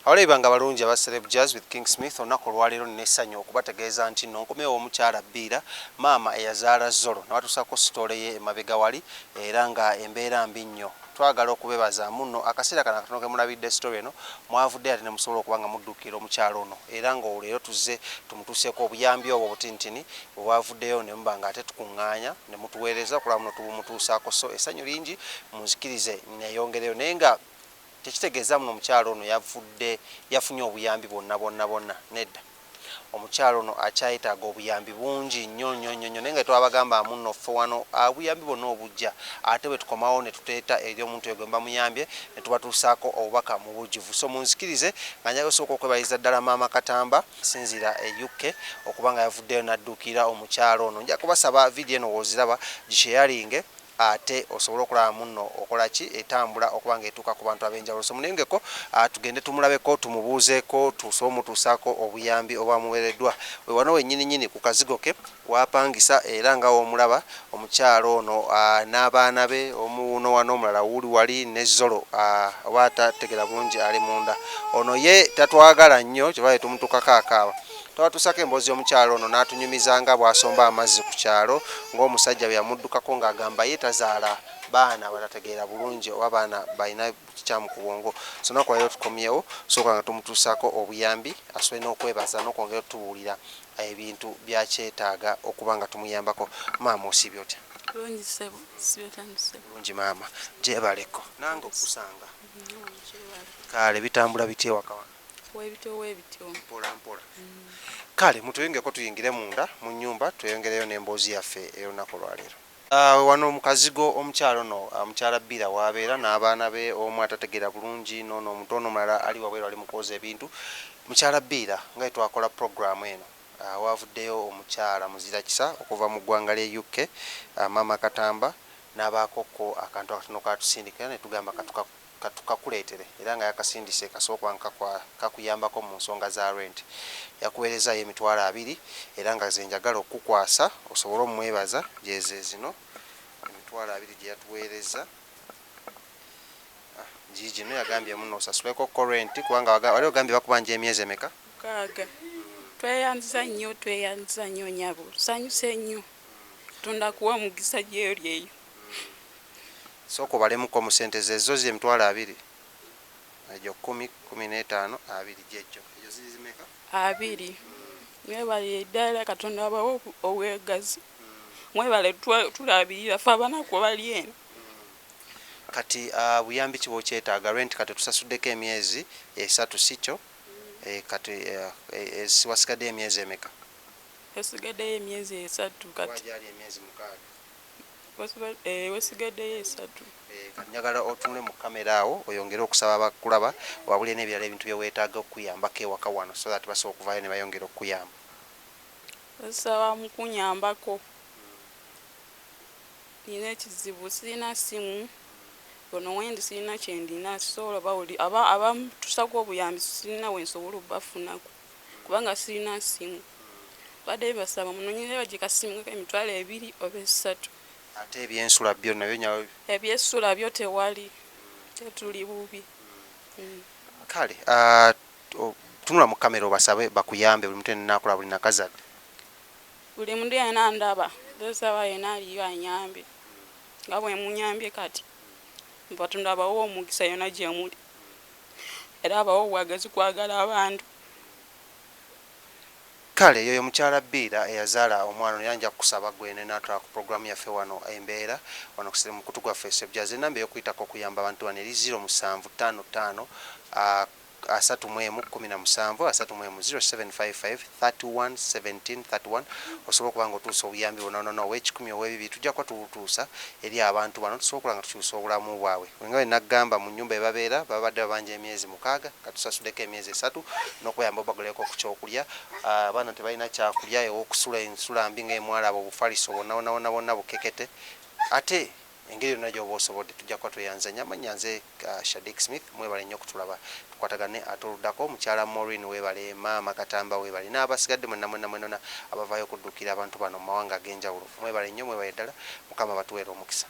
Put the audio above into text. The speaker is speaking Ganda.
Abalabi bange abalungi aba Celeb Jazz with King Smith, olunaku olwaleero nina essanyu okubategeeza nti nno nkomyewo omukyala Bbiira, maama eyazaala Zolo, nabatuusako story ye emabega wali, era nga embeera mbi nnyo. Twagala okubebaza muno akaseera kano akatono ke mulabidde story eno, mwavudde ate ne musobola okuba nga mudduukirira omukyala ono, era nga olwo leero tuzze tumutuuseeko obuyambi obwo obutinitini bwe bwavuddeyo ne muba nga ate tukuŋŋaanya ne mutuweereza okulaba muno tubumutuusaako. So essanyu lingi, munzikirize neeyongereyo, naye nga tekitegeeza muno omukyala ono yavudde yafunye obuyambi bwonna bwonna bwonna. Nedda, omukyala ono akyayetaaga obuyambi bungi nnyo nnyo nnyo nnyo, naye nga twabagamba muno ffe wano obuyambi bwonna obujja ate bwe tukomawo ne tuteeta eri omuntu oyo gwe bamuyambye ne tubatuusaako obubaka mu bujjuvu. So munzikirize nga njagala osooka okwebaliza ddala maama Katamba sinziira e UK okuba nga yavuddeyo n'adduukirira omukyala ono. Nja kubasaba vidiyo eno w'oziraba gisharinge ate osobole okulaba munno okola ki etambula okuba nga etuuka ku bantu ab'enjawulo. So munengeko tugende tumulabeko, tumubuuzeeko, tusobole omutuusaako obuyambi obwamuweereddwa. We wano wennyini nnyini ku kazigo ke wapangisa, era nga w'omulaba omukyalo ono n'abaana be, omuwuno wano, omulala wuuli wali ne Zolo oba atategera bulungi ali munda. Ono ye tatwagala nnyo, kyova tumutukako akaaba. Twabatuusako emboozi y'omukyalo ono n'atunyumiza nga bw'asomba amazzi ku kyalo, ng'omusajja bwe yamuddukako ng'agamba ye tazaala baana batategeera bulungi oba baana balina kikyamu ku bwongo. So naku leero tukomyewo sooka nga tumutuusaako obuyambi, asobole n'okwebaza n'okwongera otubuulira ebintu byakyetaaga okuba nga tumuyambako. Maama, osiibye otya? Bulungi ssebo, sibyotandise. Bulungi maama, gyebaleko nange okukusanga. Kale bitambula bitya ewaka wano? Webityo webityo. Mpola mpola. Kale mutuyungeko tuyingire munda mu nnyumba, tweyongereyo n'emboozi yaffe ey'olunaku olwaleero. Wano mu kazigo omukyalo ono, mukyala Bbira w'abeera n'abaana be, omu atategeera bulungi n'ono omuto, n'omulala ali wabweru ali mu kwoza ebintu. Mukyala Bbira, nga bwe twakola puroguraamu eno, wavuddeyo omukyala muzira kisa okuva mu ggwanga ly'e UK, maama Katamba, n'abaako ko akantu akatono katusindika ne tugamba katukakuleetere, era nga yakasindise kasobola okuba nga kakuyambako mu nsonga za rent. Yakuweerezaayo 20,000, era nga ze njagala okukukwasa osobole omwebaza. Gyeze zino 20,000 gye yatuweereza. Giigino yagambye muno osasuleko ko rent, kubanga wali ogambye bakubanja emyezi emeka? 6. Tweyanziza nnyo, tweyanziza nnyo nyabo, tusanyuse nnyo. Katonda kuwa omukisa gyeri eyo. Sooka obalemuko mu ssente ze zo zi 20,000 egyo, 10, 15, 20, gyegyo ezo ziri zimeka? 20. Mwebale ddala, Katonda abawe obwegazi. Mwebale tulabirira ffe abanaku bali eno. Kati buyambi ki bwokyetaaga? Rent kati tusasuddeko emyezi 3, si kyo? Kati wasigaddeyo emyezi emeka? Wasigaddeyo emyezi 3 kati. Gyali emyezi 6. Wasigaddeyo 3. Kati njagala otunule mu kamera awo oyongere okusaba abakulaba wabulye n'ebirala ebintu bye weetaaga okuyambako ewaka wano, so that basobola okuvaayo ne bayongera okukuyamba. Nsaba mukunyambako, nina ekizibu, sirina simu. Ono wendi sirina kyendina, sisobola bawuli abatusako obuyambi, sirina wensobola obubafunako kubanga sirina simu. Badde basaba munonyere bagikasimu 20,000 oba 3. Ate ebyensula byo nabyo nyawe? Ebyesula byo tewali, tetuli bubi. Kale tunula mu kamera obasabe bakuyambe, buli muntu yenna akola, buli nakazadde. Buli muntu yenna ndaba, tosaba yenna aliyo anyambe nga bwe munyambye kati. Katonda abawe omukisa yonna gye muli, era abawe obwagazi kwagala abantu. Kale yoyo mukyala Bbiira eyazaala omwana ono, era nja kukusaba gwe nenaatula ku puroguramu yaffe wano embeera wano ku mukutu gwaffe Sebjaz. Enamba ey'okuyitako okuyamba abantu bano eri 0755 31 17 31, 0755 31 17 31. Osobola okuba nga otuusa obuyambi bwonna bwonna, ow'ekikumi, ow'ebibiri, tujja kuba tubutuusa eri abantu bano, tusobola okuba nga tukyusa obulamu bwabwe. Nga bwe naggamba, mu nnyumba ebabeera babadde babanja emyezi 6, nga tusasuddeko emyezi 3 n'okuyamba obaguleko ku kyokulya. Abaana tebalina kyakulya, ew'okusula ensula mbi ng'emwalaba, obufaliso bwonna bwonna bwonna bwonna bukekete. Ate engeri yonna gy'oba osobodde, tujja kuba tweyanza nnyo. Amannya nze Shadik Smith. Mwebale nnyo okutulaba, tukwatagane ate oluddako. Mukyala Maureen weebale, maama Katamba weebale, n'abasigadde mwenna mwenna mwenona abavaayo okudduukira abantu bano mu mawanga ag'enjawulo, mwebale nnyo, mwebale ddala. Mukama batuweera omukisa.